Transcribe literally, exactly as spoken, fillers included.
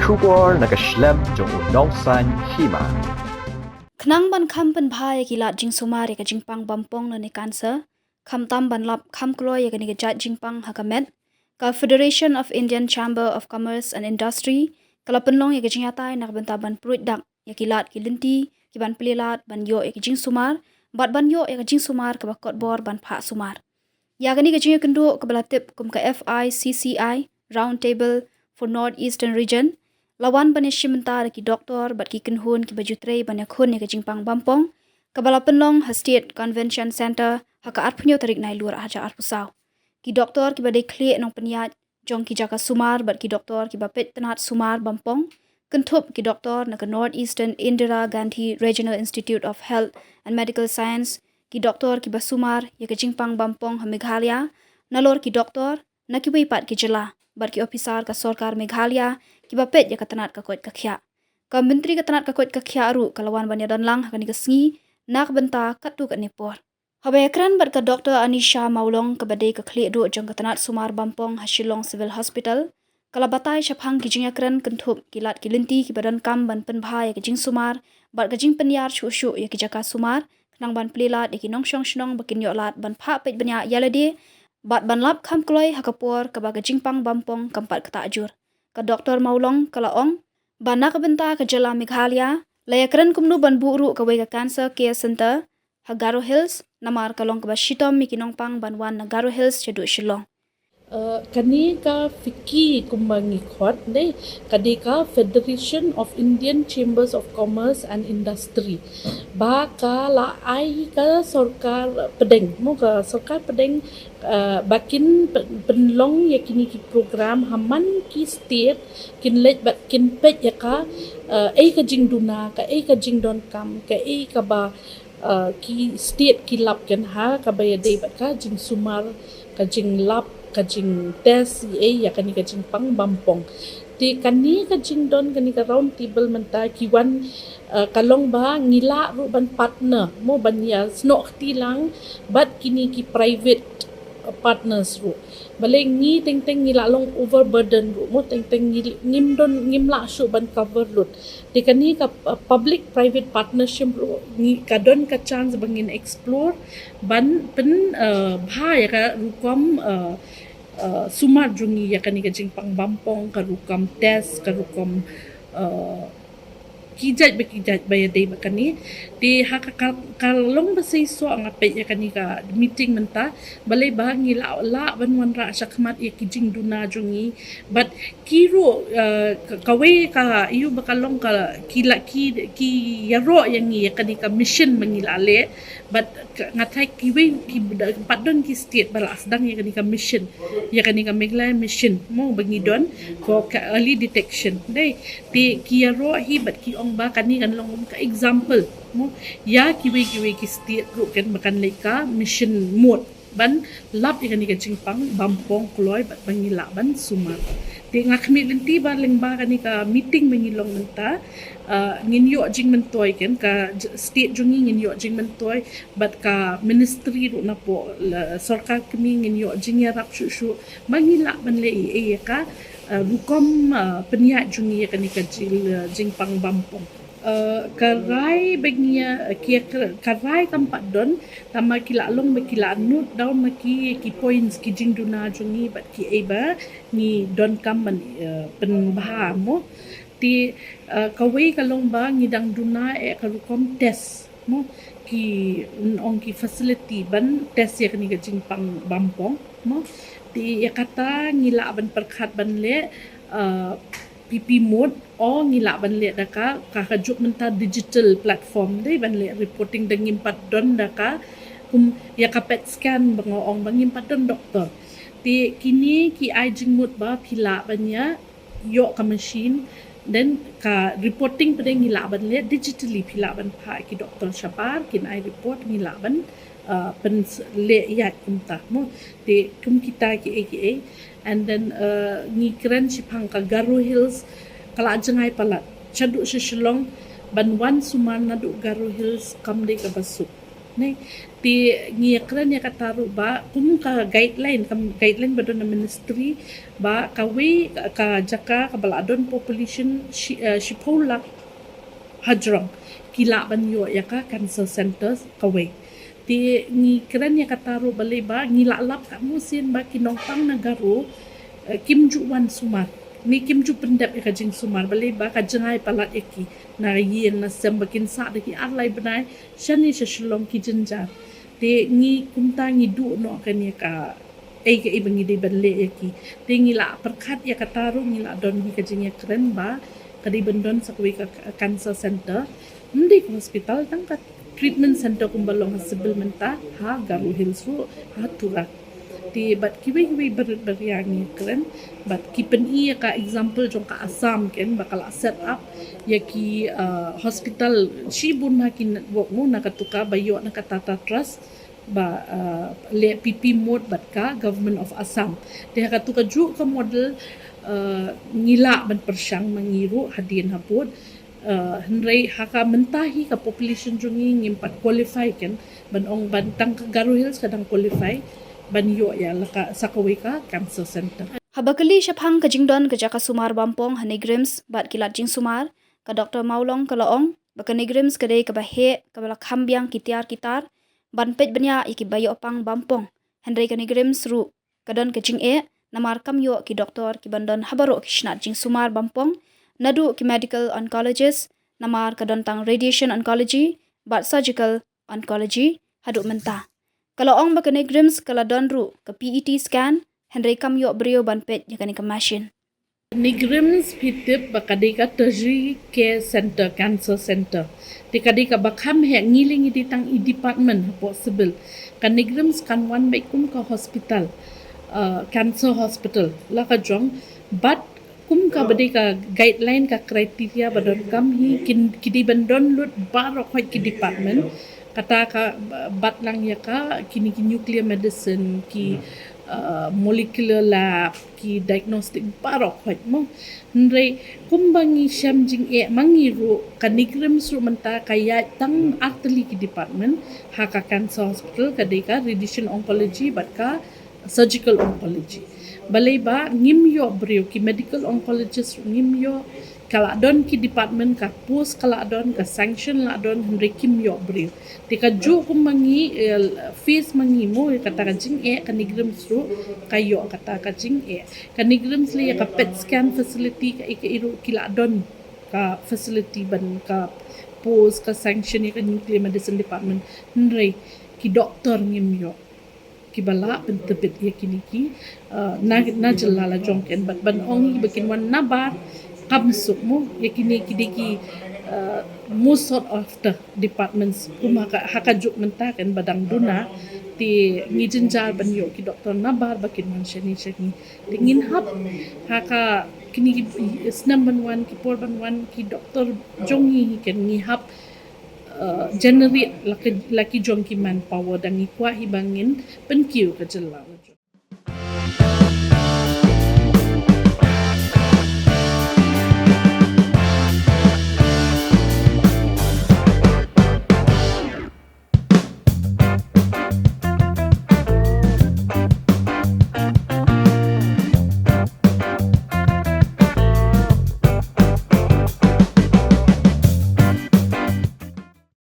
Khubor na ka shlem jong u nongsan hima. Khnang ban kham pynbha ïa ki lad jingsumar ïa ka jingpang bampong ne cancer, khamtam ban lap kham kloi ïa kane ka jait jingpang ha ka met, ka Federation of Indian Chamber of Commerce and Industry ka la pynlong ïa ka jingïatai na ka bynta ban pruid dak ïa ki lad ki lynti ki ban plie lad ban ïoh ïa ka jingsumar, bad ban ïoh ïa ka jingsumar kaba kot bor ban phah sumar. Ïa kane ka jingïakynduh kaba la tip kum ka F I C C I Round Table for North Eastern Region la wan ban ïashim bynta da ki doktor bad ki kynhun kiba ju trei ban ïakhun ïa ka jingpang bampong, kaba la pynlong ha State Convention Centre ha ka arphew tarik Nailur arhajar arphew saw. Ki doktor kiba dei khlieh nongpynïaid jong ki jaka sumar bad ki doktor kiba peit tnat sumar bampong, kynthup ki doktor na ka North Eastern Indira Gandhi Regional Institute of Health and Medical Science, ki doktor kiba sumar ïa ka jingpang bampong ha Meghalaya, nalor ki doktor na kiwei pat ki jylla bad ki ophisar ka sorkar Meghalaya kiba peit ïa ka tnat ka koit ka khiah. Ka Myntri ka tnat ka koit ka khiah ruh ka la wan ban ïadon lang ha kane ka sngi na ka bynta katto katne por. Haba ïakren bad ka Doctor Anisha Mawlong kaba dei ka khlieh duh jong ka tnat sumar bampong ha Shillong Civil Hospital, ka la batai shaphang ki jingïakren kynthup ki lad ki lynti kiba donkam ban pynbha ïa ka jingsumar bad ka jingpynïar shuh shuh ïa ki jaka sumar khnang ban plie lad ïa ki nongshong shnong ba kin ïoh lad ban phah peit bniah ïa lade bad ban lap kham kloi ha ka por kaba ka jingpang bampong kam pat ktah jur. Ka Doctor Mawlong ka la ong ba na ka bynta ka jylla Meghalaya la ïakren kumno ban buh ruh kawei ka Cancer Care Centre ha Garo Hills, namar ka long kaba shitom ïa ki nongpang ban wan na Garo Hills shaduh Shillong. Uh, kane ka FICCI kumba ngi khot dei, ka dei ka Federation of Indian Chambers of Commerce and Industry. Ba ka la ai ka sorkar pdeng, mo ka sorkar pdeng, uh, ba kin pyn-, pynlong ïa kine ki program ha man ki state kin leit bad kin peit ïa ka, uh, ei ka jingduna, ka ei ka jingdonkam, ka ei kaba uh, ki state ki lap kan ha kaba ïadei bad ka jingsumar, ka jinglap, ka jingtest, ïa, ïa kane ka jingpang bampong. Te kane ka jingdon kane ka round table mynta ki wan, uh, ka long ba ngi lah ruh ban partner, mo ban ïa snoh kti lang bad kine ki private, uh, partners ruh. Balei ngi teng teng ngi lah long overburden ruh, mo teng teng ngi, ngim don, ngim lah shuh ban cover lut. Te kane ka, uh, public private partnership ruh ngi ka don ka chance ba ngin explore ban pyn, uh, bha ïa ka rukom, uh, uh, sumar jong ngi ïa kane ka jingpang bampong, ka rukom test, ka rukom, uh, ki jait ba ki jait ba ïadei bad kane. Te ha ka, ka, ka long ba seisoh nga peit ïa kane ka meeting mynta, balei ba ngi lah, lah ban wanrah shakhmat ïa ki jingduna jong ngi. Bad ki ruh, uh, ka-, kawei ka ïoh ba ka long ka ki la ki, ki ïaroh ïa ngi ïa kane ka mission ba ngi la leh. Bad ka-, nga thait kiwei ki bda-, pat don ki state ba la sdang ïa kane ka mission, ïa kane ka Meghalaya mission, mo, ba ngi don for ka early detection. Dei, te ki ïaroh hi bad ki ong ba kane kan long ka example, mo, ïa kiwei kiwei ki state ruh kan ba kan leh ka mission mode ban lap ïa kane ka jingpang bampong kloi bad ba ngi lah ban sumar. Te nga khmih lynti ba lyngba kane ka meeting ba ngi long mynta, uh, ngin ïoh jingmyntoi kan, ka j-, state jong ngi ngin ïoh jingmyntoi bad ka ministry ruh napoh la sorkar kmie ngin ïoh jingïarap shuh shuh ba ngi lah ban leh ei ei ïa ka, uh, rukom, uh, pynïaid jong ngi ïa kane ka jing, uh, jingpang bampong. Uh, ka rai ba ngi, uh, ki ïa ka, ka rai kam pat don, tangba ki la long ba ki la note down ma ki, ki points, ki jingduna jong ngi bad kiei ba ngi donkam ban, uh, pynbha, mo. Te, uh, kawei ka long ba ngi dang duna ïa ka rukom test, mo, ki, mm, ong ki facility ban test ïa kane ka jingpang bampong, mo. Te ïa kata ngi lah ban pyrkhat ban leh, uh, P P mode, o ngi lah ban leh da ka, ka, ka juk mynta digital platform dei ban leh reporting, da ngim pat don da ka, kum ïa ka PET scan ba nga ong ba ngim pat don doktor. Te kine ki ai jingmut ba phi lah ban ïa ïoh ka machine, then ka reporting pat ngi lah ban leh digitally, phi lah ban phah ki doktor shabar kin ai report, ngi lah ban, uh, pyn leh ïa kumta, mo. Te kum kita kiei kiei. And then, uh, ngi kren shaphang ka Garo Hills, ka la jngai palat shaduh sha Shillong, ban wan sumar naduh Garo Hills kam dei kaba suk. Te ngi kren ïa kata ruh ba kum ka guideline, ka guideline ba don na ministry ba kawei ka jaka kaba la don population shi, eh, shiphew lak hajrong ki lah ban ïoh ïa ka cancer center kawei. Te ngi kren ïa kata ruh balei ba ngi la lap katno sien ba ki nongpang na Garo, eh, kim ju wan sumar ne kim ju pyndep ïa ka jingsumar balei ba ka jngai palat ïa ki na ïing na sem ba kin sah da ki ar lai bnai shane sha Shillong ki jynjar. Te ngi kumta ngi duh noh kane ka ei ka ei ba ngi dei ban leh ïa ki. Te ngi la pyrkhat ïa kata ruh ngi la don hi ka jingïakren ba ka dei ban don sa kawei ka cancer center. Ym dei ka hospital tang ka treatment center kumba long ha Sibil mynta ha Garo Hills ruh ha Tura. Te bad kiwei kiwei barit baria ngi kren bad ki pyni ïa ka example jong ka Assam ken ba ka la set up ïa ki, uh, hospital shibun ha ki network mo na katu ka ba ïoh na ka Tata Trust ba, uh, leh P P mode bad ka Government of Assam. Te ha katu ka juh ka model, uh, ngi lah ban pyrshang ma ngi ruh hadien habud, uh, hynrei ha ka mynta hi ka population jong ngi ngim pat qualify ken ban ong ban tang ka Garo Hills ka dang qualify ban ïoh ïa la ka sa kawei ka cancer center. Haba kylli shaphang ka jingdon ka jaka sumar bampong ha NEIGRIHMS bad ki lad jingsumar, ka Doktor Mawlong ka la ong ba ka NEIGRIHMS ka dei kaba heh kaba la kham biang ki tiar ki tar ban peit bniah ïa ki ba ïoh pang bampong. Hynrei ka NEIGRIHMS ruh ka don ka jingeh namar kam ïoh ki doktor ki ban don ha baroh ki shnat jingsumar bampong, naduh ki medical oncologist namar ka don tang radiation oncology bad surgical oncology haduh mynta. Ka la ong ba ka NEIGRIHMS ka la don ruh ka P E T scan hynrei kam ïoh briew ban peit ïa kane ka machine. NEIGRIHMS phi tip ba ka dei ka tertiary care center, cancer center. Te ka dei kaba kham heh, ngi lei ngi dei tang i department hapoh Sibil. Ka NEIGRIHMS kan wan beit kum ka hospital, uh, cancer hospital la ka jong, bad kum kaba dei ka guideline ka criteria ba donkam hi kin, ki dei ban don lut baroh khoit ki department. Kata ka ba-, bat lang ïa ka kine ki nuclear medicine, ki, uh, molecular lab, ki diagnostic baroh khoit mo. Hynrei kumba ngi shem jingeh ma ngi ruh ka NEIGRIHMS ruh mynta ka ïaid tang artylli ki department, ha ka cancer hospital ka dei ka radiation oncology bad ka surgical oncology. Balei ba ngim ïoh briew, ki medical oncologist ruh ngim ïoh, ka la don ki department, ka post ka la don, ka sanction la don, hynrei kim ïoh briew. Te ka juh kum ma ngi, eh, face ma ngi mo kata ka jingeh, ka NEIGRIHMS ruh ka ïoh kata ka jingeh. Ka NEIGRIHMS lei ïa ka PET scan facility ka ei ka ei ruh ki la don ka facility ban ka post ka sanction ïa ka nuclear medicine department, hynrei ki doktor ngim ïoh kiba lah pyntbit ïa kine ki, uh, na, na jylla la jong ken bad ban ong hi ba kin wan nabar kam suk mo, ïa kine ki dei ki, uh, most sought after departments kum ha ka, ha ka juh mynta ken ba dang duna. Te ngi jynjar ban ïoh ki doktor nabar ba kin wan shane sha ngi. Te ngin hap ha ka kine ki snem ban wan, ki por ban wan, ki doktor jong ngi hi ken ngi hap, uh, generate la ki, la ki jong ki manpower, dang ngi kwah hi ba ngin pynkiew ka jylla.